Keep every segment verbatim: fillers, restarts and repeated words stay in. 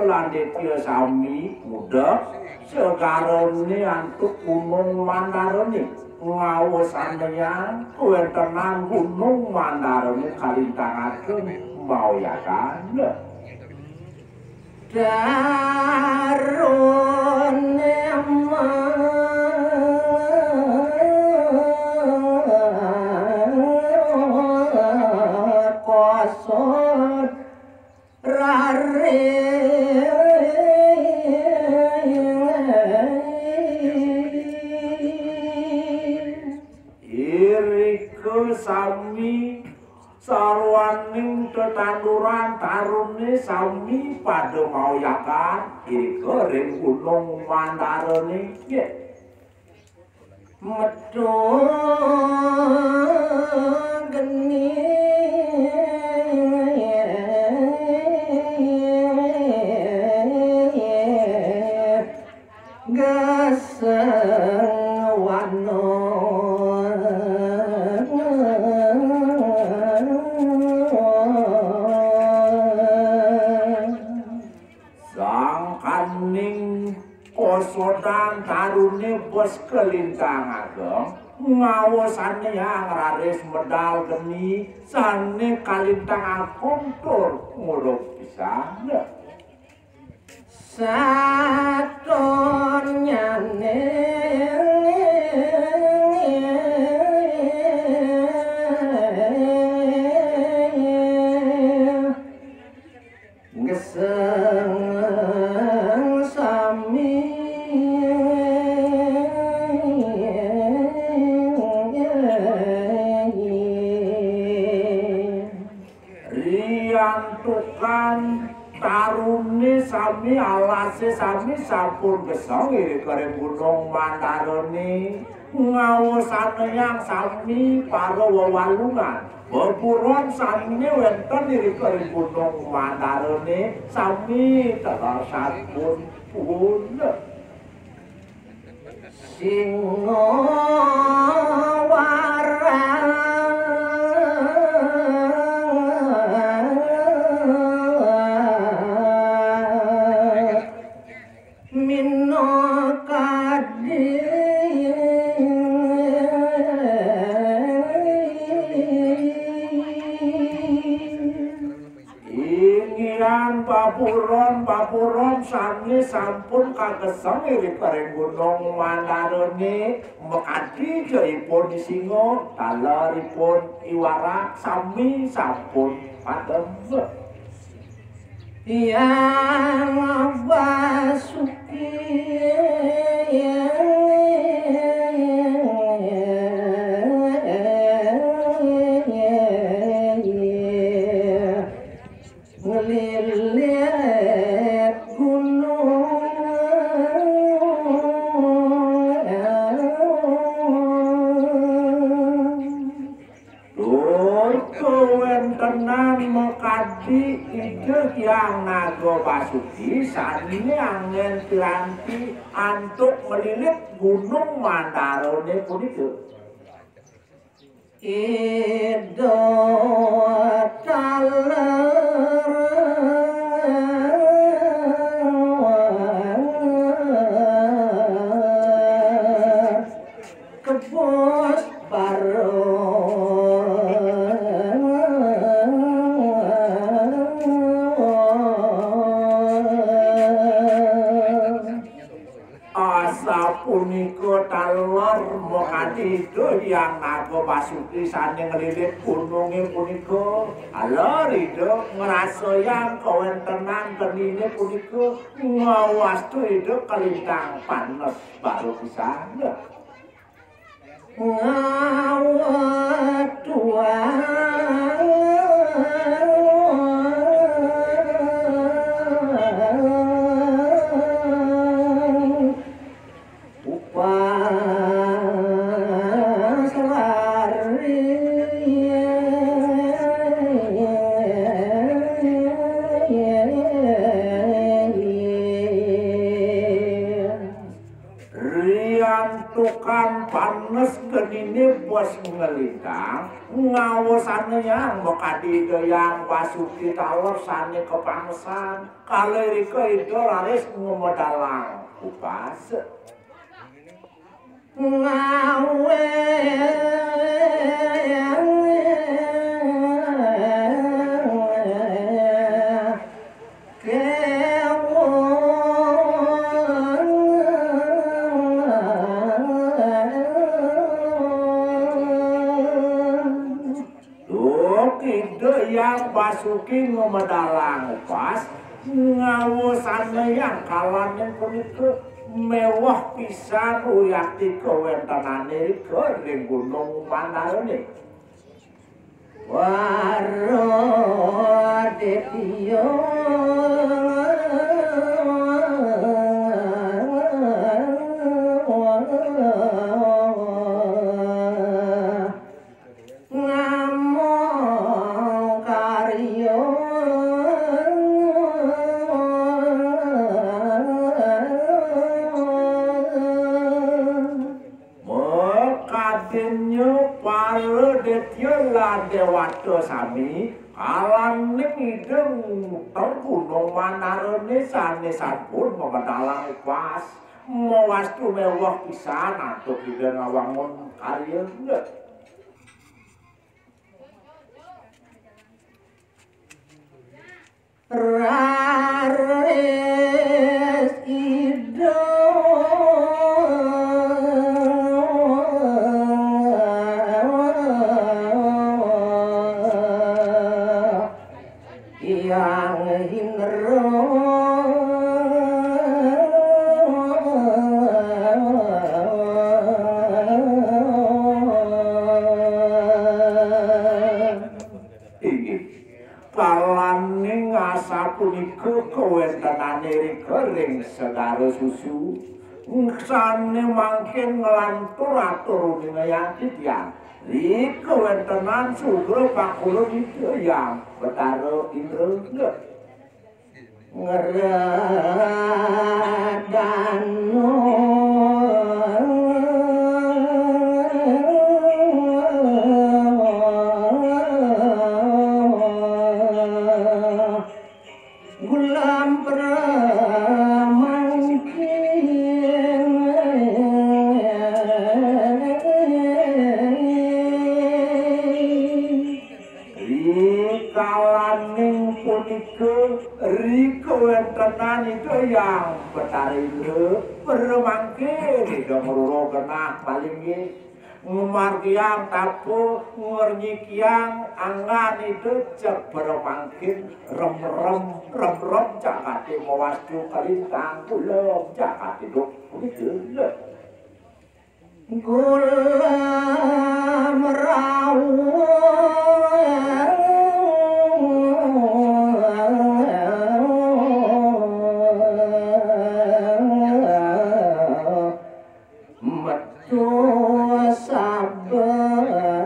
Landetya sami mudhek segarane antuk Gunung Mandarané. Ngawasanayang kawentenan Gunung Mandarané kalintang ageng maoyakan. Darane kosot rare. Irika sami sarwaning tetanduran taruné sami pada maoyakan irika ring Gunung Mandarané. Nggih. Metu geni geseng wano. Sangkaning kosodan taruné bes kalintang ageng, ngawasanayang raris medal geni sané kalintang agung tur nguruk pisan. Satonnyané geseng sami. Riantukan taruné sami, alasé sami sampun geseng irika ring Gunung Mandarané. Ngawasanayang sami para wewalungan, beburon sané wénten irika ring Gunung Mandarané sami telas sampun pun. Singa warang minakadi. Inggihan baburon-baburon sané sampun kageseng irika ring Gunung Mandarané, makadi ja ipun I Singa, taler ipun I Warak, sami sampun padem. Hyang Basuki nglilit gunung. Tur kawéntenan makadi Ida Hyang Naga Basuki sané anggén piranti antuk nglilit Gunung Mandarané punika. Ida taler kebus bareng. Asapunika taler makadi Ida Hyang Naga Basuki sané nglilit gunungé punika. Taler Ida ngrasayang kawéntenan geniné punika, ngawastu Ida kalintang panes baru pisan. Ngawetuang upas lari. Rian Tukang panes geniné bos ngelintang, ngawasana yang makadi Ida Hyang Basuki taler sané kapanesan. Kalih irika Ida raris ngamedalang upas. Ngawé Duh, Ida Hyang Basuki ngamedalang upas, ngawasana yang kalaning punika méweh pisan uyakti kawéntenané ring Gunung Mandarané. Wara Détya. Ngamong karya. Makadinnya para détya lan déwata sami, kalaning Ida nguter Gunung Mandarané sané sampun mamedalang upas, mawastu méweh pisan antuk Ida ngawangun karya. Raris Ida Hyang Indra. Inggih. Kalaning asapunika kawéntenané rika ring Segara Susu, sané mangkin nglantur atur uningayan titiang. Ri kawéntenan sugra pakulun Ida Hyang Betara Indra. Ngredana. Gulam pramangkin. Rikalaning punika, ri kawéntenan Ida Hyang Betara Indra, pramangkin Ida ngruruk genah malinggih, ngamargiang tapa, ngernyikiang anggan Ida, jeg pramangkin remrem, remrem jagaté mawastu kalintang, kulem jagaté duk punika. Gulam rawuh. Metu sabar.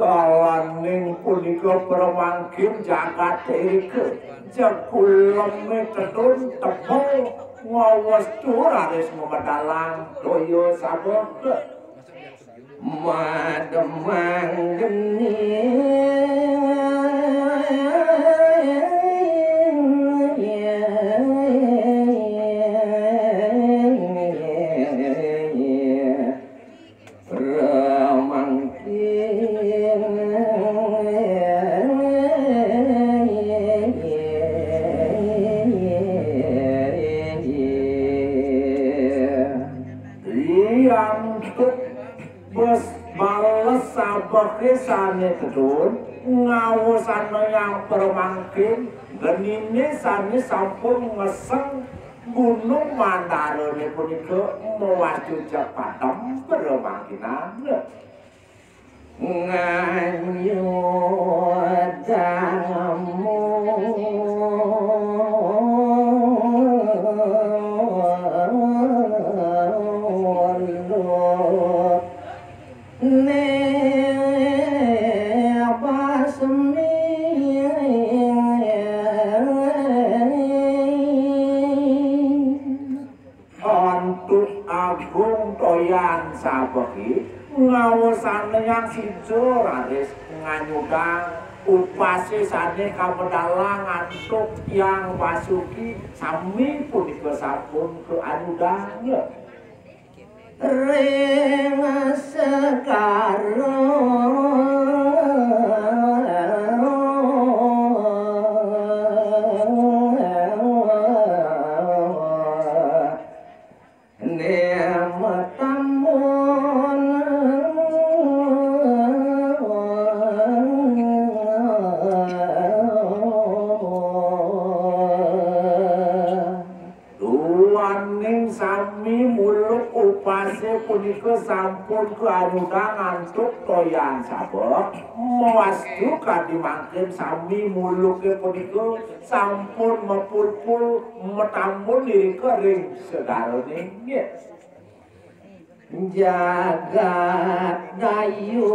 Kalaning punika pramangkin jagat irika, jeg kulemé tedun tebel ngawastu raris mamedalang toya sabda. Mademang geni. Pramangkin. Riantuk bes bales sabehé sané tedun, ngawasanayang pramangkin, geniné sané sampun ngeseng Gunung Mandarané punika mawastu jeg padem pramangkinan. Nganyudang mulutné basmi. Sang sida raris nganyudang upase sane kamedalang antuk Hyang Basuki, sami punika sampun kaanyudang ring segara. Nema tambun. Duaning sami muluk upase punika sampun kaanyudang antuk toyan sabek, mawastu kadi mangkin sami muluke punika sampun mapulpul matambun irika ring sedarane. Nggih. Jagat Dayuh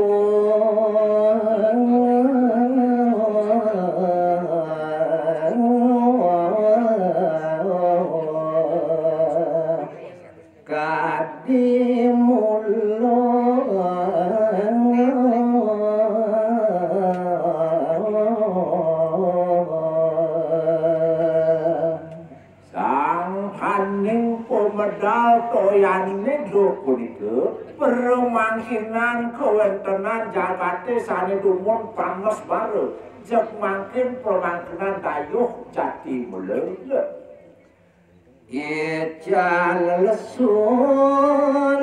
kadi mula. Sangkaning pamedal toyane duh punika, pramangkinan kawentenan jagate sane dumun panes bara, jeg mangkin pramangkinan dayuh jati mula. Ical lesun.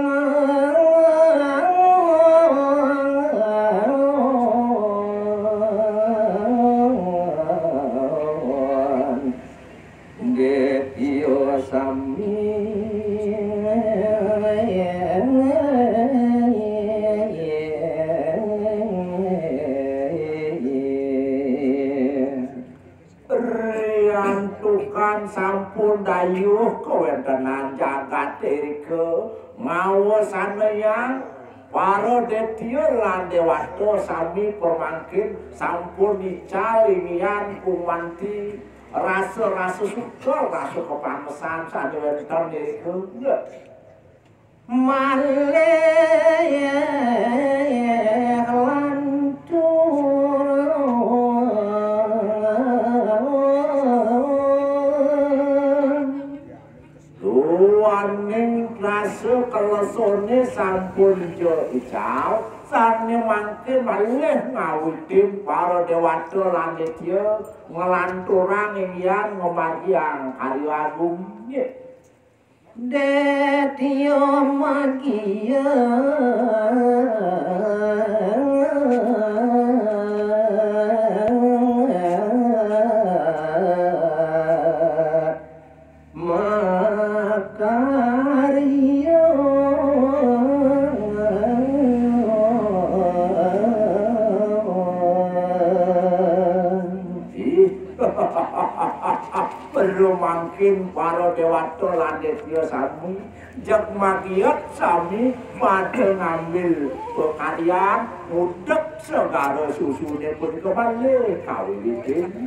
Detya sami. Riantukan sampun dayuh kawentenan jagat irika, mawa saneyang para detya lan dewata sami pamangkin sampun ical inggihan kumanti rasa-rasa suka, rasa kapanesan sane wenten irika. Malih lantur. Duaning rasa kalesone sampun ja ical, sane mangkin malih ngawitin para dewata lan detya nglanturang inggihan ngamargiang karya agung. Nggih. Detya magiya. Makarya. Ih, pramangkin para dewata lan detya sami, jeg magiat sami pada ngambil pakaryan, mudek segara susune punika malih kawiwitin.